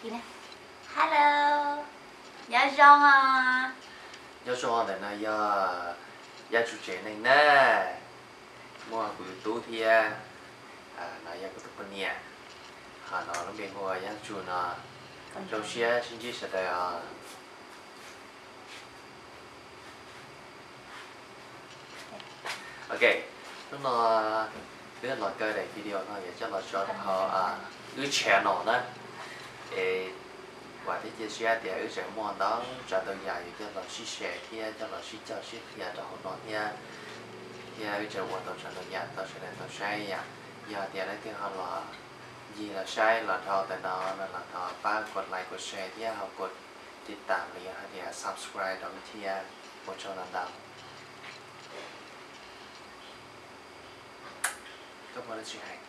Hello, nyob zoo os. Nyob zoo, ntawm no yog Yaj Tsu tsev neeg na. Muaj kuv tus tub thiab, no yog kuv tus poj niam, ho no lub npe hu ua Yaj Tsu no. Zoo siab sib ntsib sawv daws os. Ok, hnub no wb los kaw daim video no yuav coj los tso rau hauv wb channel na. Es vam thiab cia siab tias wb tseem muaj ntau tsav ntau yam yuav coj los sib share thiab coj los sib cog sib qhia rau hauv no thiab, thiab wb tseem ua tau tsav ntau yam tau sawv daws tau saib yom. Yog tias leej twg ho los ncig los saib los dhau ntawm no no los thov pab kov like kov share thiab ho kov tiv tam los yog hais tias subscribe rau wb thiab. Ua tsaug ntau ntau. Koj muaj dab tsi hais?